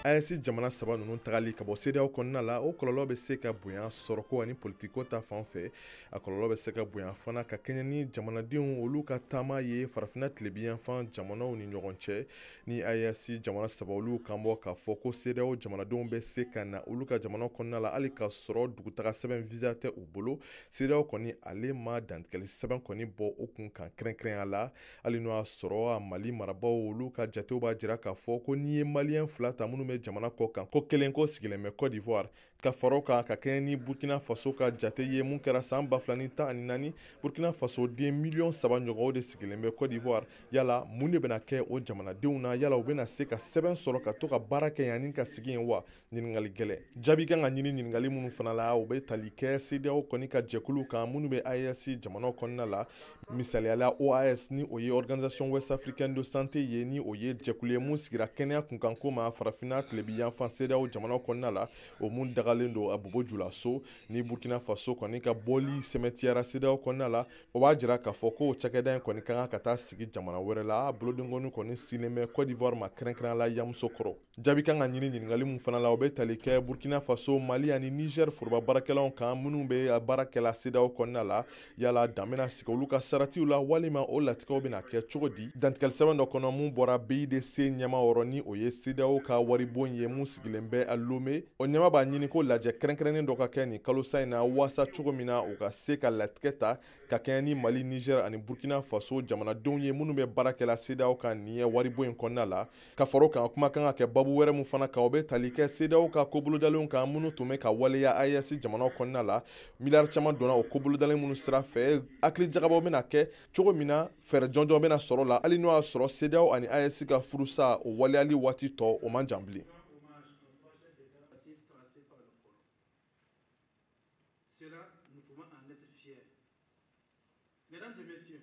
AES jamana saba ninnu tagali ka bɔ CEDEAO kɔnɔna la, o kɔlɔlɔ bɛ se ka bonya sɔrɔko ani politiko ta fan fɛ. A kɔlɔlɔ bɛ se ka bonya fana ka kɛɲɛ ni jamanadenw olu ka taama ye farafinna tilebinyanfan jamanaw ni ɲɔgɔn cɛ. Ni AES jamana saba olu kan bɔ k'a fɔ ko CEDEAO jamanadenw bɛ se ka na olu ka jamana kɔnɔna la hali k'a sɔrɔ dugutaga sɛbɛn visa tɛ u bolo, CEDEAO kɔni ale ma dantigɛli sɛbɛn kɔni bɔ o kun kan kɛrɛnkɛrɛnya la. Hali n'o y'a sɔrɔ a Mali marabaaw olu ka jatew b'a jira k'a fɔ ko n'i ye maliyɛn fila ta minnu bɛ jamana kɔ kan, ko kelen ko sigilen bɛ Côte d'Ivoire, ka fara o kan ka kɛɲɛ ni Burkina Faso ka jate ye mun kɛra san 2014, Burkina Faso den miliyɔn 3 ɲɔgɔn de sigilen bɛ Côte d'Ivoire. Yala mun de bɛna kɛ o jamanadenw na? Yala u bɛna se ka sɛbɛn sɔrɔ ka to ka baara kɛ yanni ka sigi yen wa? Ɲininkali gɛlɛn jaabi kan ka ɲini ɲininkali minnu fana la, o bɛ tali kɛ CEDEAO kɔni ka jɛkulu kan minnu bɛ AES jamanaw kɔnɔna la. Misaliya la, OAS, ni o ye Organisation Ouest Africaine de Santé ye, ni o ye jɛkulu ye mun sigira kɛnɛya kunkanko ma farafinna tilebinyanfan CEDEAO jamanaw kɔnɔna la, o mun dagalen don a Bobo Julaso. Ni Burkina Faso kɔni ka bɔli sɛmɛtiyara CEDEAO kɔnɔna la, o b'a jira k'a fɔ ko o cakɛda in kɔni ka kan ka taa sigi jamana wɛrɛ la. Bolodenkɔni kɔni sinnen bɛ Côte d'Ivoire ma, kɛrɛnkɛrɛnnenya la Yamoussoukro. Jaabi kan ka ɲini ɲininkali mun fana la, o bɛ tali kɛ Burkina Faso, Mali ani Niger foroba baarakɛlaw kan minnu bɛ baara kɛla CEDEAO kɔnɔna la. Yala dan bɛna sigi olu ka saratiw la walima o latigɛw bɛna kɛ cogo di? Dantigɛli sɛbɛn dɔ kɔnɔ mun bɔra BIDC ɲɛmaa yɔrɔ, ni o ye CEDEAO ka waribon ye mun sigilen bɛ Lomé, o ɲɛmaa b'a ɲini ko lajɛ kɛrɛnkɛrɛnnen dɔ ka kɛ nin kalosa in na waasa cogo min na u ka se ka latigɛ ta ka kɛɲɛ ni Mali, Niger ani Burkina Faso jamanadenw ye minnu bɛ baara kɛla CEDEAO ka nin ye waribon in kɔnɔna la. Ka fara o kan, kuma kan ka kɛ babu wɛrɛ mun fana kan, o bɛ tali kɛ CEDEAO ka kobolodalenw kan minnu tun bɛ ka waleya AES jamanaw kɔnɔna la. Miliyari caman donna o kobolodalen minnu sira fɛ, hakili jagabɔ bɛna kɛ cogo min na fɛɛrɛ jɔnjɔn bɛna sɔrɔ la, hali n'o y'a sɔrɔ CEDEAO ani AES ka furusa o waleyali waati tɔ o man jan bilen. Cela, nous pouvons en être fiers. Mesdames et messieurs,